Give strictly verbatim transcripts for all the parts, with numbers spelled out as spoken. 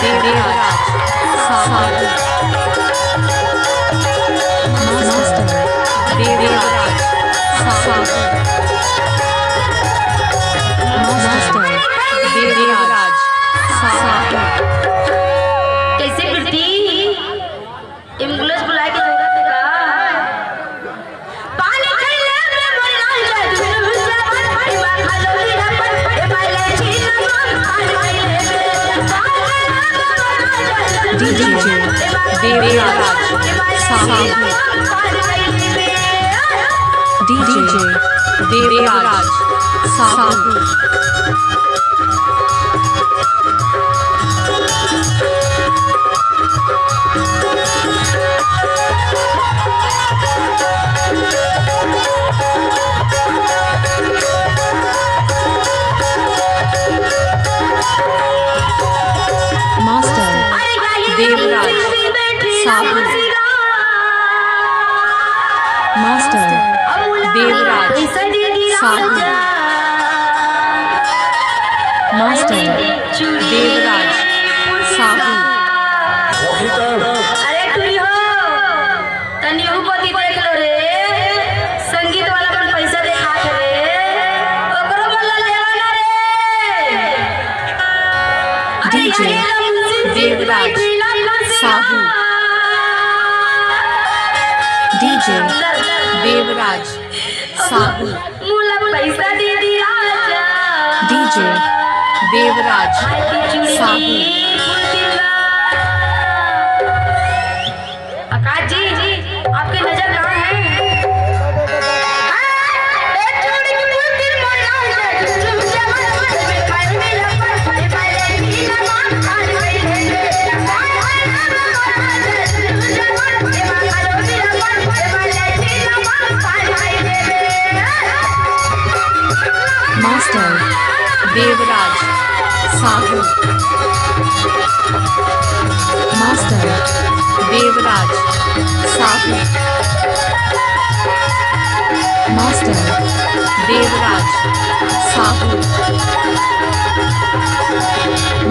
Devraj Sahu. Master Devraj Sahu. Master Devraj Sahu. कैसे बिरती? Ambulance बुलाए के जरूरत हे का? पानी खइले में मोर लाल जादू, DJ Devraj Sahu. DJ Devraj Sahu. Master Devraj Sahu. Master Devraj Sahu. Master Devraj Sahu. अरे टुरी हो, तनी ऊ कोती देख लो रे, संगीत वाला मन पैसा देखात हे रे, ओकरो मन ला लेवा ना रे। अरे DJ यार, ये लो मुंशी जी देवराज की लाइफ में से साहू। DJ देवराज साहू। मोला पैसा दे दिया जा। DJ देवराज साहू। आकाश जी, आपकी नजर कहाँ है? Master Devraj Sahu. Master Devraj Sahu. Master Devraj Sahu.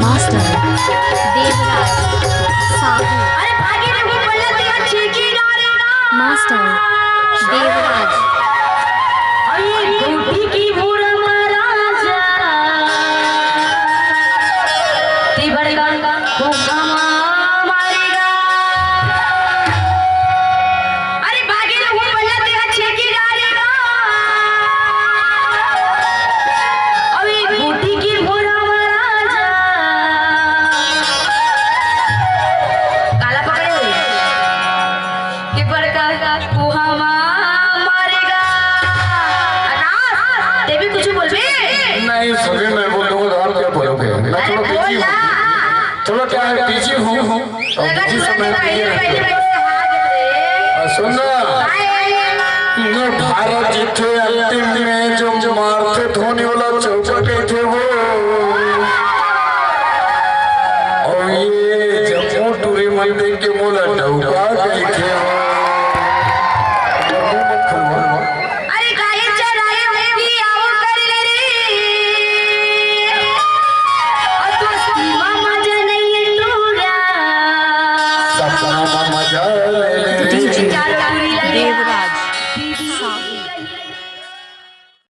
Master Devraj Sahu. अरे भागे रे, वो बोला तेरा चेकी ला रे ना। मास्टर देवराज। अरे बूटी की बुरा महाराजा। ती बड़का हुक्मा मारेगा। अरे भागे रे, वो बोला तेरा चेकी ला रे ना। अरे बूटी की बुरा महाराजा। काला पकड़े हुए। कि बड़का कुहावा मारेगा। आकाश, ते भी कुछ बोलबे? नहीं, सभी मैं बोलूंगा तो आप क्या बोलोगे? मैं अरे थोड़ा बोल बिजी ना। हूँ। चलो, क्या है, बिजी हूँ। अब लगा उसी चुरा समय चुरा के ये पहले पहले हाथ दे। आ, सुन ना। हाय। मैं भारत जीते अंतिम में जो मारते धोनी वाला चौका